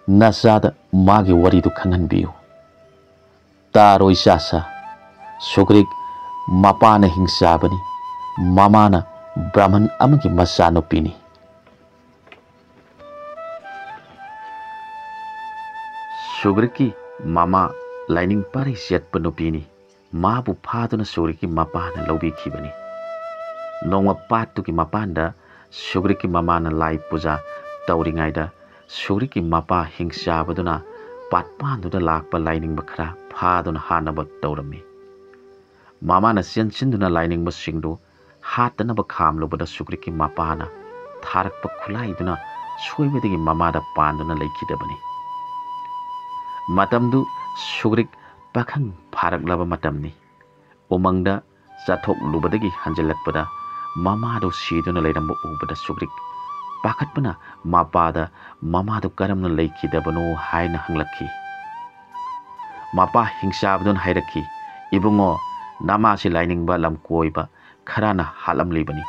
ꯅꯆꯥꯗ ꯃꯥꯒꯤ ꯋꯥꯔꯤꯗꯨ ꯈꯪꯍꯟꯕꯤꯌꯨ꯫" "ꯇꯥꯔꯣꯏ ꯆꯥꯁꯥ, ꯁꯨꯒ꯭ꯔꯤꯛ ꯃꯄꯥꯅ ꯍꯤꯡꯆꯥꯕꯅꯤ, ꯃꯃꯥꯅ ꯕ꯭ꯔꯥꯍꯃꯟ ꯑꯃꯒꯤ ꯃꯆꯥꯅꯨꯄꯤꯅꯤ꯫" ꯁꯨꯒ꯭ꯔꯤꯛꯀꯤ ꯃꯃꯥ ꯂꯥꯏꯅꯤꯡ ꯄꯥꯔꯩ ꯆꯠꯄ ꯅꯨꯄꯤꯅꯤ꯫ ꯃꯥꯕꯨ ꯐꯥꯗꯨꯅ ꯁꯨꯒ꯭ꯔꯤꯛꯀꯤ ꯃꯄꯥꯅ ꯂꯧꯕꯤꯈꯤꯕꯅꯤ꯫ ꯅꯣꯡꯃ ꯄꯥꯠꯇꯨꯒꯤ ꯃꯄꯥꯟꯗ ꯁꯨꯒ꯭ꯔꯤꯛꯀꯤ ꯃꯃꯥꯅ ꯂꯥꯏ ꯄꯨꯖꯥ ꯇꯧꯔꯤꯉꯩꯗ, ꯁꯨꯒ꯭ꯔꯤꯛꯀꯤ ꯃꯄꯥ ꯍꯤꯡꯆꯥꯕꯗꯨꯅ ꯄꯥꯠꯄꯥꯟꯗꯨꯗ ꯂꯥꯛꯄ ꯂꯥꯏꯅꯤꯡꯕ ꯈꯔ ꯐꯥꯗꯨꯅ ꯍꯥꯠꯅꯕ ꯇꯧꯔꯝꯃꯤ꯫ ꯃꯃꯥꯅ ꯆꯦꯟꯁꯤꯟꯗꯨꯅ ꯂꯥꯏꯅꯤꯡꯕꯁꯤꯡꯗꯨ ꯍꯥꯠꯇꯅꯕ ꯈꯥꯝꯂꯨꯕꯗ, ꯁꯨꯒ꯭ꯔꯤꯛꯀꯤ ꯃꯄꯥꯅ ꯊꯥꯔꯛꯄ ꯈꯨꯠꯂꯥꯏꯗꯨꯅ ꯁꯣꯏꯕꯗꯒꯤ ꯃꯃꯥꯗ ꯄꯥꯟꯗꯨꯅ ꯂꯩꯈꯤꯗꯕꯅꯤ꯫ ꯃꯇꯝꯗꯨ ꯁꯨꯒ꯭ꯔꯤꯛ ꯄꯥꯈꯪ ꯐꯥꯔꯛꯂꯕ ꯃꯇꯝꯅꯤ꯫ ꯎꯃꯪꯗ ꯆꯠꯊꯣꯛꯂꯨꯕꯗꯒꯤ ꯍꯟꯖꯤꯜꯂꯛꯄꯗ, ꯃꯃꯥꯗꯨ ꯁꯤꯗꯨꯅ ꯂꯩꯔꯝꯕ ꯎꯕꯗ, ꯁꯨꯒ꯭ꯔꯤꯛ ꯄꯥꯈꯠꯄꯅ ꯃꯄꯥꯗ ꯃꯃꯥꯗꯨ ꯀꯔꯝꯅ ꯂꯩꯈꯤꯗꯕꯅꯣ ꯍꯥꯏꯅ ꯍꯪꯂꯛꯈꯤ꯫ ꯃꯄꯥ ꯍꯤꯡꯆꯥꯕꯗꯨꯅ ꯍꯥꯏꯔꯛꯈꯤ, "ꯏꯕꯨꯡꯉꯣ, ꯅꯃꯥꯁꯤ ꯂꯥꯏꯅꯤꯡꯕ ꯂꯝꯀꯣꯏꯕ ꯈꯔꯅ ꯍꯥꯠꯂꯝꯂꯤꯕꯅꯤ꯫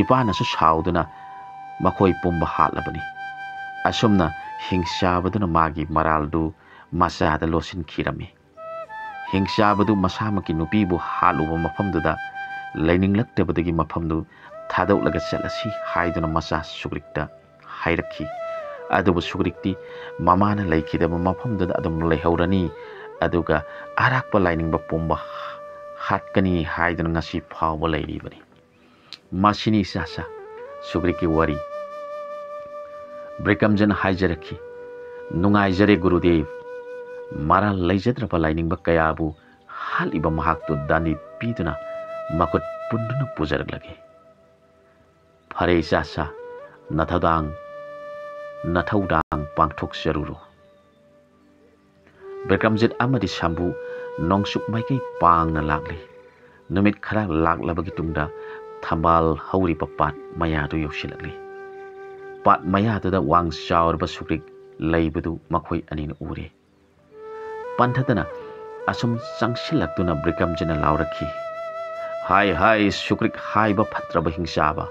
ꯏꯄꯥꯅꯁꯨ ꯁꯥꯎꯗꯨꯅ ꯃꯈꯣꯏ ꯄꯨꯝꯕ ꯍꯥꯠꯂꯕꯅꯤ꯫" ꯑꯁꯨꯝꯅ ꯍꯤꯡꯆꯥꯕꯗꯨꯅ ꯃꯥꯒꯤ ꯃꯔꯥꯜꯗꯨ ꯃꯆꯥꯗ ꯂꯣꯠꯁꯤꯟꯈꯤꯔꯝꯃꯤ꯫ ꯍꯤꯡꯆꯥꯕꯗꯨ ꯃꯁꯥꯃꯛꯀꯤ ꯅꯨꯄꯤꯕꯨ ꯍꯥꯠꯂꯨꯕ ꯃꯐꯝꯗꯨꯗ ꯂꯩꯅꯤꯡꯂꯛꯇꯕꯗꯒꯤ, ꯃꯐꯝꯗꯨ ꯊꯥꯗꯣꯛꯂꯒ ꯆꯠꯂꯁꯤ ꯍꯥꯏꯗꯨꯅ ꯃꯆꯥ ꯁꯨꯒ꯭ꯔꯤꯛꯇ ꯍꯥꯏꯔꯛꯈꯤ꯫ ꯑꯗꯨꯕꯨ ꯁꯨꯒ꯭ꯔꯤꯛꯇꯤ ꯃꯃꯥꯅ ꯂꯩꯈꯤꯗꯕ ꯃꯐꯝꯗꯨꯗ ꯑꯗꯨꯝ ꯂꯩꯍꯧꯔꯅꯤ, ꯑꯗꯨꯒ ꯑꯔꯥꯛꯄ ꯂꯥꯏꯅꯤꯡꯕ ꯄꯨꯝꯕ ꯍꯥꯠꯀꯅꯤ ꯍꯥꯏꯗꯨꯅ ꯉꯁꯤ ꯐꯥꯎꯕ ꯂꯩꯔꯤꯕꯅꯤ꯫ ꯃꯁꯤꯅꯤ ꯏꯆꯥꯁꯥ ꯁꯨꯒ꯭ꯔꯤꯛꯀꯤ ꯋꯥꯔꯤ꯫ ꯕ꯭ꯔꯤꯀꯝꯖꯟ ꯍꯥꯏꯖꯔꯛꯈꯤ, "ꯅꯨꯡꯉꯥꯏꯖꯔꯦ ꯒꯨꯔꯨꯗꯦꯕ꯫ ꯃꯔꯥꯜ ꯂꯩꯖꯗ꯭ꯔꯕ ꯂꯥꯏꯅꯤꯡꯕ ꯀꯌꯥꯕꯨ ꯍꯥꯠꯂꯤꯕ ꯃꯍꯥꯛꯇꯨ ꯗꯥꯟꯗꯤ ꯄꯤꯗꯨꯅ ꯃꯈꯨꯠ ꯄꯨꯟꯗꯨꯅ ꯄꯨꯖꯔꯛꯂꯒꯦ꯫ ꯐꯔꯦ ꯏꯆꯥꯁꯥ, ꯅꯊꯧꯗꯥꯡ, ꯅꯊꯧꯗꯥꯡ ꯄꯥꯡꯊꯣꯛꯆꯔꯨꯔꯣ꯫" ꯕꯤꯀ꯭ꯔꯝꯖꯤꯠ ꯑꯃꯗꯤ ꯁꯝꯕꯨ ꯅꯣꯡꯆꯨꯞ ꯃꯥꯏꯀꯩ ꯄꯥꯡꯅ ꯂꯥꯛꯂꯤ꯫ ꯅꯨꯃꯤꯠ ꯈꯔ ꯂꯥꯛꯂꯕꯒꯤ ꯇꯨꯡꯗ ꯊꯝꯕꯥꯜ ꯍꯧꯔꯤꯕ ꯄꯥꯠ ꯃꯌꯥꯗꯨ ꯌꯧꯁꯤꯜꯂꯛꯂꯤ꯫ ꯄꯥꯠ ꯃꯌꯥꯗꯨꯗ ꯋꯥꯡ ꯆꯥꯎꯔꯕ ꯁꯨꯒ꯭ꯔꯤꯛ ꯂꯩꯕꯗꯨ ꯃꯈꯣꯏ ꯑꯅꯤꯅ ꯎꯔꯦ꯫ ꯄꯟꯊꯗꯅ ꯑꯁꯨꯝ ꯆꯪꯁꯤꯜꯂꯛꯇꯨꯅ ꯕꯤꯀ꯭ꯔꯝꯖꯤꯠꯅ ꯂꯥꯎꯔꯛꯈꯤ, "ꯍꯥꯏ ꯍꯥꯏ ꯁꯨꯒ꯭ꯔꯤꯛ ꯍꯥꯏꯕ ꯐꯠꯇ꯭ꯔꯕ ꯍꯤꯡꯆꯥꯕ,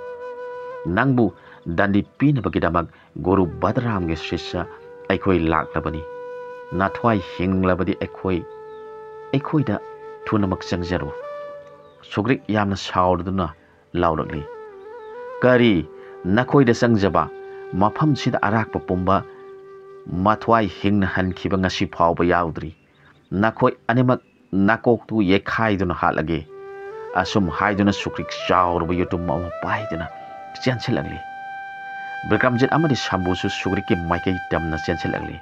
ꯅꯪꯕꯨ ꯗꯟꯗꯤ ꯄꯤꯅꯕꯒꯤꯗꯃꯛ ꯒꯨꯔꯨ ꯕꯗꯔꯥꯝꯒꯤ ꯁꯤꯁ꯭ꯌ ꯑꯩꯈꯣꯏ ꯂꯥꯛꯂꯕꯅꯤ꯫ ꯅꯊ꯭ꯋꯥꯏ ꯍꯤꯡꯂꯕꯗꯤ ꯑꯩꯈꯣꯏ, ꯑꯩꯈꯣꯏꯗ ꯊꯨꯅꯃꯛ ꯆꯪꯖꯔꯨ꯫" ꯁꯨꯒ꯭ꯔꯤꯛ ꯌꯥꯝꯅ ꯁꯥꯎꯔꯗꯨꯅ ꯂꯥꯎꯔꯛꯂꯤ, "ꯀꯔꯤ? ꯅꯈꯣꯏꯗ ꯆꯪꯖꯕ? ꯃꯐꯝꯁꯤꯗ ꯑꯔꯥꯛꯄ ꯄꯨꯝꯕ ꯃꯊ꯭ꯋꯥꯏ ꯍꯤꯡꯅ ꯍꯟꯈꯤꯕ ꯉꯁꯤ ꯐꯥꯎꯕ ꯌꯥꯎꯗ꯭ꯔꯤ꯫ ꯅꯈꯣꯏ ꯑꯅꯤꯃꯛ ꯅꯥꯀꯣꯛꯇꯨ ꯌꯩꯈꯥꯏꯗꯨꯅ ꯍꯥꯠꯂꯒꯦ꯫ ꯑꯁꯨꯝ ꯍꯥꯏꯗꯨꯅ ꯁꯨꯒ꯭ꯔꯤꯛ ꯆꯥꯎꯔꯕ ꯌꯣꯠꯇꯨꯝ ꯑꯃ ꯄꯥꯏꯗꯨꯅ ꯆꯦꯟꯁꯤꯜꯂꯛꯂꯤ꯫ ꯕꯤꯀ꯭ꯔꯝꯖꯤꯠ ꯑꯃꯗꯤ ꯁꯝꯕꯨꯁꯨ ꯁꯨꯒ꯭ꯔꯤꯛꯀꯤ ꯃꯥꯏꯀꯩ ꯇꯝꯅ ꯆꯦꯟꯁꯤꯜꯂꯛꯂꯤ꯫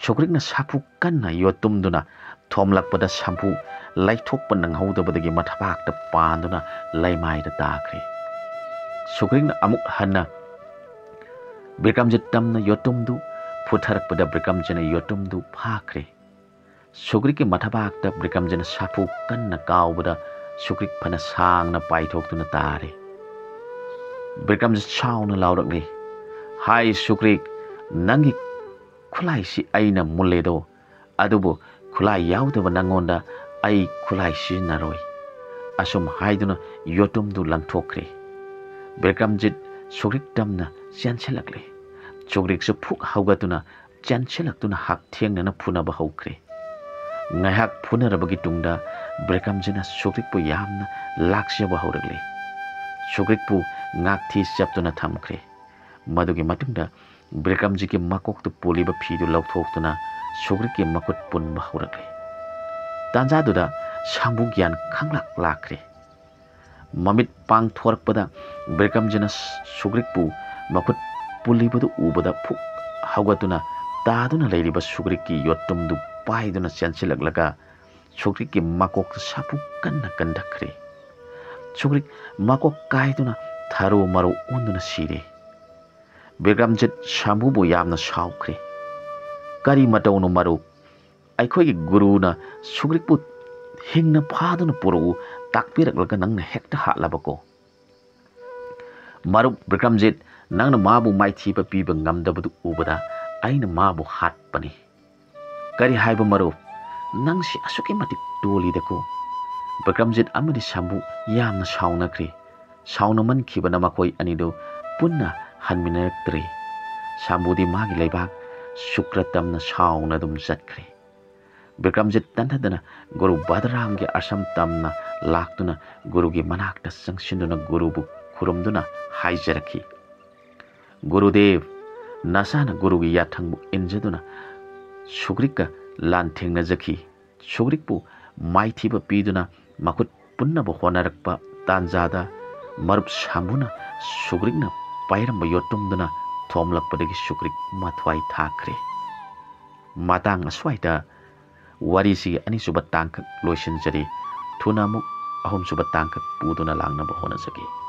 ꯁꯨꯒ꯭ꯔꯤꯛꯅ ꯁꯥꯐꯨ ꯀꯟꯅ ꯌꯣꯠꯇꯨꯝꯗꯨꯅ ꯊꯣꯝꯂꯛꯄꯗ ꯁꯝꯕꯨ ꯂꯩꯊꯣꯛꯄ ꯅꯪꯍꯧꯗꯕꯗꯒꯤ ꯃꯊꯕꯥꯛꯇ ꯄꯥꯟꯗꯨꯅ ꯂꯩꯃꯥꯏꯗ ꯇꯥꯈ꯭ꯔꯦ꯫ ꯁꯨꯒ꯭ꯔꯤꯛꯅ ꯑꯃꯨꯛ ꯍꯟꯅ ꯕꯤꯀ꯭ꯔꯝꯖꯤꯠ ꯇꯝꯅ ꯌꯣꯠꯇꯨꯝꯗꯨ ꯐꯨꯊꯔꯛꯄꯗ ꯕꯤꯀ꯭ꯔꯝꯖꯤꯠꯅ ꯌꯣꯠꯇꯨꯝꯗꯨ ꯐꯥꯈ꯭ꯔꯦ꯫ ꯁꯨꯒ꯭ꯔꯤꯛꯀꯤ ꯃꯊꯕꯥꯛꯇ ꯕꯤꯀ꯭ꯔꯝꯖꯤꯠꯅ ꯁꯥꯐꯨ ꯀꯟꯅ ꯀꯥꯎꯕꯗ ꯁꯨꯒ꯭ꯔꯤꯛ ꯐꯅ ꯁꯥꯡꯅ ꯄꯥꯏꯊꯣꯛꯇꯨꯅ ꯇꯥꯔꯦ꯫ ꯕꯤꯀ꯭ꯔꯝꯖꯤꯠ ꯁꯥꯎꯅ ꯂꯥꯎꯔꯛꯂꯤ, "ꯍꯥꯏ ꯁꯨꯒ꯭ꯔꯤꯛ, ꯅꯪꯒꯤ ꯈꯨꯠꯂꯥꯏꯁꯤ ꯑꯩꯅ ꯃꯨꯜꯂꯦꯗꯣ, ꯑꯗꯨꯕꯨ ꯈꯨꯠꯂꯥꯏ ꯌꯥꯎꯗꯕ ꯅꯪꯉꯣꯟꯗ ꯑꯩ ꯈꯨꯠꯂꯥꯏ ꯁꯤꯖꯤꯟꯅꯔꯣꯏ"꯫ ꯑꯁꯨꯝ ꯍꯥꯏꯗꯨꯅ ꯌꯣꯠꯇꯨꯝꯗꯨ ꯂꯪꯊꯣꯛꯈ꯭ꯔꯦ꯫ ꯕꯤꯀ꯭ꯔꯝꯖꯤꯠ ꯁꯨꯒ꯭ꯔꯤꯛ ꯇꯝꯅ ꯆꯦꯟꯁꯤꯜꯂꯛꯂꯦ꯫ ꯁꯨꯒ꯭ꯔꯤꯛꯁꯨ ꯐꯨꯛ ꯍꯧꯒꯠꯇꯨꯅ ꯆꯦꯟꯁꯤꯜꯂꯛꯇꯨꯅ ꯍꯛꯊꯦꯡꯅꯅ ꯐꯨꯅꯕ ꯍꯧꯈ꯭ꯔꯦ꯫ ꯉꯥꯏꯍꯥꯛ ꯐꯨꯅꯔꯕꯒꯤ ꯇꯨꯡꯗ ꯕꯤꯀ꯭ꯔꯝꯖꯤꯠꯅ ꯁꯨꯒ꯭ꯔꯤꯛꯄꯨ ꯌꯥꯝꯅ ꯂꯥꯛꯆꯕ ꯍꯧꯔꯛꯂꯦ꯫ ꯁꯨꯒ꯭ꯔꯤꯛꯄꯨ ꯉꯥꯛꯊꯤ ꯆꯞꯇꯨꯅ ꯊꯝꯈ꯭ꯔꯦ꯫ ꯃꯗꯨꯒꯤ ꯃꯇꯨꯡꯗ ꯕꯤꯀ꯭ꯔꯝꯖꯤꯠꯀꯤ ꯃꯀꯣꯛꯇ ꯄꯨꯜꯂꯤꯕ ꯐꯤꯗꯨ ꯂꯧꯊꯣꯛꯇꯨꯅ ꯁꯨꯒ꯭ꯔꯤꯛꯀꯤ ꯃꯈꯨꯠ ꯄꯨꯟꯕ ꯍꯧꯔꯛꯂꯦ꯫ ꯇꯥꯟꯖꯥꯗꯨꯗ ꯁꯥꯝꯕꯨ ꯒ꯭ꯌꯥꯟ ꯈꯪꯂꯥꯛ ꯂꯥꯛꯈ꯭ꯔꯦ꯫ ꯃꯃꯤꯠ ꯄꯥꯡꯊꯣꯔꯛꯄꯗ ꯕꯤꯀ꯭ꯔꯝꯖꯤꯠꯅ ꯁꯨꯒ꯭ꯔꯤꯛꯄꯨ ꯃꯈꯨꯠ ꯄꯨꯜꯂꯤꯕꯗꯨ ꯎꯕꯗ ꯐꯨꯛ ꯍꯧꯒꯠꯇꯨꯅ ꯇꯥꯗꯨꯅ ꯂꯩꯔꯤꯕ ꯁꯨꯒ꯭ꯔꯤꯛꯀꯤ ꯌꯣꯠꯇꯨꯝꯗꯨ ꯄꯥꯏꯗꯨꯅ ꯆꯦꯟꯁꯤꯜꯂꯛꯂꯒ ꯁꯨꯒ꯭ꯔꯤꯛꯀꯤ ꯃꯀꯣꯛꯇ ꯁꯥꯐꯨ ꯀꯟꯅ ꯀꯟꯊꯈ꯭ꯔꯦ꯫ ꯁꯨꯒ꯭ꯔꯤꯛ ꯃꯀꯣꯛ ꯀꯥꯏꯗꯨꯅ ꯊꯔꯣ ꯃꯔꯣ ꯑꯣꯟꯗꯨꯅ ꯁꯤꯔꯦ꯫ ꯕꯤꯀ꯭ꯔꯝꯖꯤꯠ ꯁꯥꯝꯕꯨꯕꯨ ꯌꯥꯝꯅ ꯁꯥꯎꯈ꯭ꯔꯦ꯫ "ꯀꯔꯤ ꯃꯇꯧꯅꯣ ꯃꯔꯨꯞ? ꯑꯩꯈꯣꯏꯒꯤ ꯒꯨꯔꯨꯅ ꯁꯨꯒ꯭ꯔꯤꯛꯄꯨ ꯍꯤꯡꯅ ꯐꯥꯗꯨꯅ ꯄꯨꯔꯛꯎ ꯇꯥꯛꯄꯤꯔꯛꯂꯒ ꯅꯪꯅ ꯍꯦꯛꯇ ꯍꯥꯠꯂꯕꯀꯣ?" "ꯃꯔꯨꯞ ꯕꯤꯀ꯭ꯔꯝꯖꯤꯠ, ꯅꯪꯅ ꯃꯥꯕꯨ ꯃꯥꯏꯊꯤꯕ ꯄꯤꯕ ꯉꯝꯗꯕꯗꯨ ꯎꯕꯗ ꯑꯩꯅ ꯃꯥꯕꯨ ꯍꯥꯠꯄꯅꯤ"꯫ "ꯀꯔꯤ ꯍꯥꯏꯕ ꯃꯔꯨꯞ? ꯅꯪꯁꯤ ꯑꯁꯨꯛꯀꯤ ꯃꯇꯤꯛ ꯇꯣꯜꯂꯤꯗꯀꯣ"꯫ ꯕꯤꯀ꯭ꯔꯝꯖꯤꯠ ꯑꯃꯗꯤ ꯁꯥꯝꯕꯨ ꯌꯥꯝꯅ ꯁꯥꯎꯅꯈ꯭ꯔꯦ꯫ ꯁꯥꯎꯅꯃꯟꯈꯤꯕꯅ ꯃꯈꯣꯏ ꯑꯅꯤꯗꯨ ꯄꯨꯟꯅ ꯍꯟꯃꯤꯟꯅꯔꯛꯇ꯭ꯔꯦ꯫ ꯁꯥꯝꯕꯨꯗꯤ ꯃꯥꯒꯤ ꯂꯩꯕꯥꯛ ꯁꯨꯀ꯭ꯔ ꯇꯝꯅ ꯁꯥꯎꯅ ꯑꯗꯨꯝ ꯆꯠꯈ꯭ꯔꯦ꯫ ꯕꯤꯀ꯭ꯔꯝꯖꯤꯠ ꯇꯟꯊꯗꯅ ꯒꯨꯔꯨ ꯕꯗꯔꯥꯝꯒꯤ ꯑꯥꯁ꯭ꯔꯝ ꯇꯝꯅ ꯂꯥꯛꯇꯨꯅ ꯒꯨꯔꯨꯒꯤ ꯃꯅꯥꯛꯇ ꯆꯪꯁꯤꯟꯗꯨꯅ ꯒꯨꯔꯨꯕꯨ ꯈꯨꯔꯨꯝꯗꯨꯅ ꯍꯥꯏꯖꯔꯛꯈꯤ, "ꯒꯨꯔꯨꯗꯦꯕ, ꯅꯁꯥꯅ ꯒꯨꯔꯨꯒꯤ ꯌꯥꯊꯪꯕꯨ ꯏꯟꯖꯗꯨꯅ ꯁꯨꯒ꯭ꯔꯤꯛꯀ ꯂꯥꯟꯊꯦꯡꯅꯖꯈꯤ꯫ ꯁꯨꯒ꯭ꯔꯤꯛꯄꯨ ꯃꯥꯏꯊꯤꯕ ꯄꯤꯗꯨꯅ ꯃꯈꯨꯠ ꯄꯨꯟꯅꯕ ꯍꯣꯠꯅꯔꯛꯄ ꯇꯥꯟꯖꯥꯗ ꯃꯔꯨꯞ ꯁꯥꯝꯕꯨꯅ ꯁꯨꯒ꯭ꯔꯤꯛꯅ ꯄꯥꯏꯔꯝꯕ ꯌꯣꯠꯇꯨꯝꯗꯨꯅ ꯊꯣꯝꯂꯛꯄꯗꯒꯤ ꯁꯨꯒ꯭ꯔꯤꯛ ꯃꯊ꯭ꯋꯥꯏ ꯊꯥꯈ꯭ꯔꯦ꯫ ꯃꯇꯥꯡ ꯑꯁ꯭ꯋꯥꯏꯗ ꯋꯥꯔꯤꯁꯤꯒꯤ ꯑꯅꯤꯁꯨꯕ ꯇꯥꯡꯀꯛ ꯂꯣꯏꯁꯤꯟꯖꯔꯤ꯫ ꯊꯨꯅ ꯑꯃꯨꯛ ꯑꯍꯨꯝꯁꯨꯕ ꯇꯥꯡꯀꯛ ꯄꯨꯗꯨꯅ ꯂꯥꯛꯅꯕ ꯍꯣꯠꯅꯖꯒꯦ꯫